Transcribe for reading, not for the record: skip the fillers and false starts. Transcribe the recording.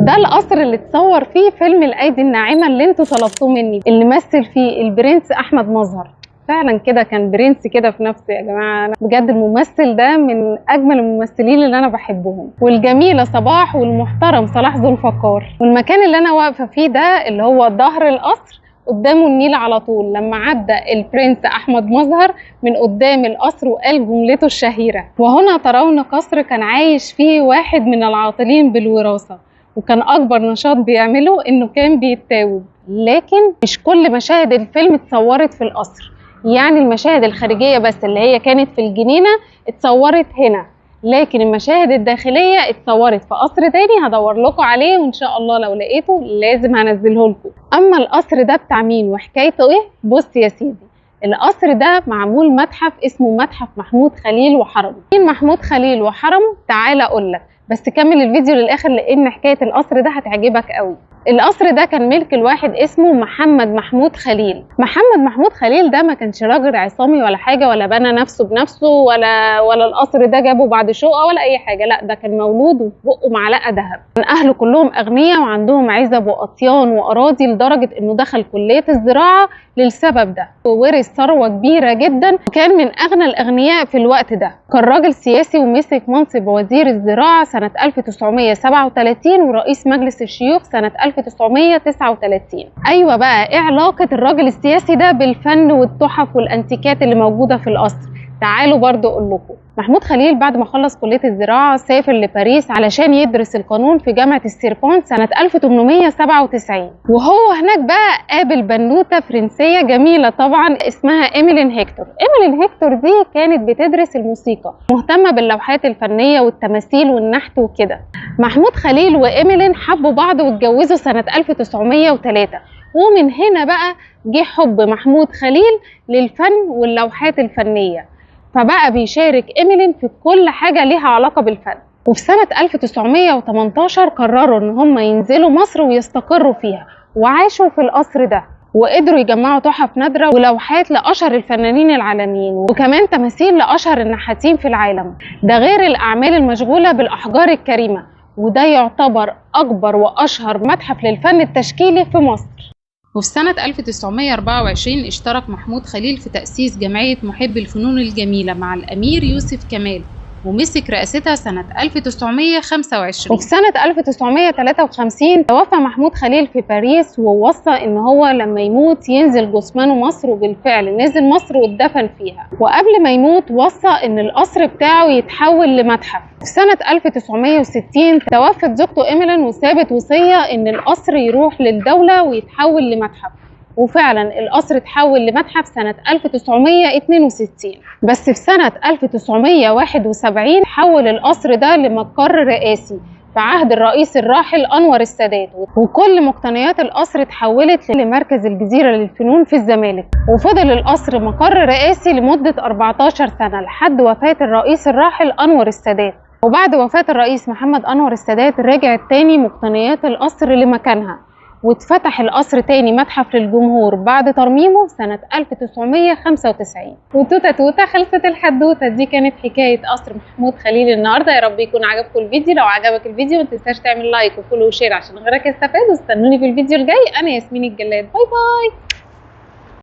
ده القصر اللي اتصور فيه فيلم الايدي الناعمة اللي انتوا طلبتوه مني، اللي مثل فيه البرنس احمد مظهر. فعلا كده كان برنس كده في نفسه يا جماعة. أنا بجد الممثل ده من اجمل الممثلين اللي انا بحبهم، والجميلة صباح والمحترم صلاح ذو الفقار. والمكان اللي انا واقفة فيه ده اللي هو ظهر القصر، قدامه النيل على طول. لما عدى البرنس احمد مظهر من قدام القصر وقال جملته الشهيرة: وهنا ترون قصر كان عايش فيه واحد من العاطلين بالوراثه، وكان اكبر نشاط بيعمله انه كان بيتاوب. لكن مش كل مشاهد الفيلم اتصورت في القصر، يعني المشاهد الخارجية بس اللي هي كانت في الجنينة اتصورت هنا، لكن المشاهد الداخلية اتصورت في قصر تاني هدور لكم عليه، وان شاء الله لو لقيته لازم هنزله لكم. اما القصر ده بتاع مين وحكايته ايه؟ بص يا سيدي، القصر ده معمول متحف اسمه متحف محمود خليل وحرمه. مين محمود خليل وحرمه؟ تعالى اقول لك، بس كمل الفيديو للاخر لان حكاية القصر ده هتعجبك قوي. القصر ده كان ملك الواحد اسمه محمد محمود خليل. محمد محمود خليل ده ما كانش راجل عصامي ولا حاجة، ولا بنى نفسه بنفسه، ولا القصر ده جابه بعد شقه ولا اي حاجة، لا ده كان مولود وفي بقه معلقه ذهب. كان اهله كلهم اغنياء وعندهم عزب واطيان واراضي، لدرجة انه دخل كليه الزراعة للسبب ده، وورث ثروة كبيرة جدا، وكان من اغنى الاغنياء في الوقت ده. كان راجل سياسي ومسك منصب وزير الزراعة سنة 1937 ورئيس مجلس الشيوخ سنة 1939. ايوه بقى، ايه علاقة الراجل السياسي ده بالفن والتحف والانتيكات اللي موجودة في القصر؟ تعالوا برضو اقول لكم. محمود خليل بعد ما خلص كلية الزراعة سافر لباريس علشان يدرس القانون في جامعة السيربون سنة 1897، وهو هناك بقى قابل بنوتة فرنسية جميلة طبعا اسمها إيميلين هيكتور. إيميلين هيكتور دي كانت بتدرس الموسيقى، مهتمة باللوحات الفنية والتماثيل والنحت وكده. محمود خليل وإيميلين حبوا بعض واتجوزوا سنة 1903، ومن هنا بقى جه حب محمود خليل للفن واللوحات الفنية، فبقى بيشارك إيميلين في كل حاجة ليها علاقة بالفن. وفي سنة 1918 قرروا إن هم ينزلوا مصر ويستقروا فيها، وعاشوا في القصر ده، وقدروا يجمعوا تحف نادرة ولوحات لأشهر الفنانين العالميين، وكمان تماثيل لأشهر النحاتين في العالم، ده غير الأعمال المشغولة بالأحجار الكريمة. وده يعتبر أكبر وأشهر متحف للفن التشكيلي في مصر. وفي سنة 1924 اشترك محمود خليل في تأسيس جمعية محب الفنون الجميلة مع الأمير يوسف كمال، ومسك رئاستها سنة 1925. وفي سنة 1953 توفى محمود خليل في باريس، ووصى إن هو لما يموت ينزل جثمانه مصر، وبالفعل نزل مصر واتدفن فيها. وقبل ما يموت وصى إن القصر بتاعه يتحول لمتحف. في سنة 1960 توفت زوجته إيميلين وسابت وصية إن القصر يروح للدولة ويتحول لمتحف، وفعلا القصر اتحول لمتحف سنة 1962. بس في سنة 1971 حول القصر ده لمقر رئاسي في عهد الرئيس الراحل أنور السادات، وكل مقتنيات القصر اتحولت لمركز الجزيرة للفنون في الزمالك. وفضل القصر مقر رئاسي لمدة 14 سنة لحد وفاة الرئيس الراحل أنور السادات. وبعد وفاة الرئيس محمد أنور السادات رجعت تاني مقتنيات القصر لمكانها، واتفتح القصر تاني متحف للجمهور بعد ترميمه سنة 1995. وتوتة توتة خلصت الحدوتة. دي كانت حكاية قصر محمود خليل النهاردة. يا رب يكون عجبكم الفيديو. لو عجبك الفيديو ما تنساش تعمل like و follow و share عشان غيرك يستفاد، واستنوني في الفيديو الجاي. أنا ياسمين الجلاد، bye bye.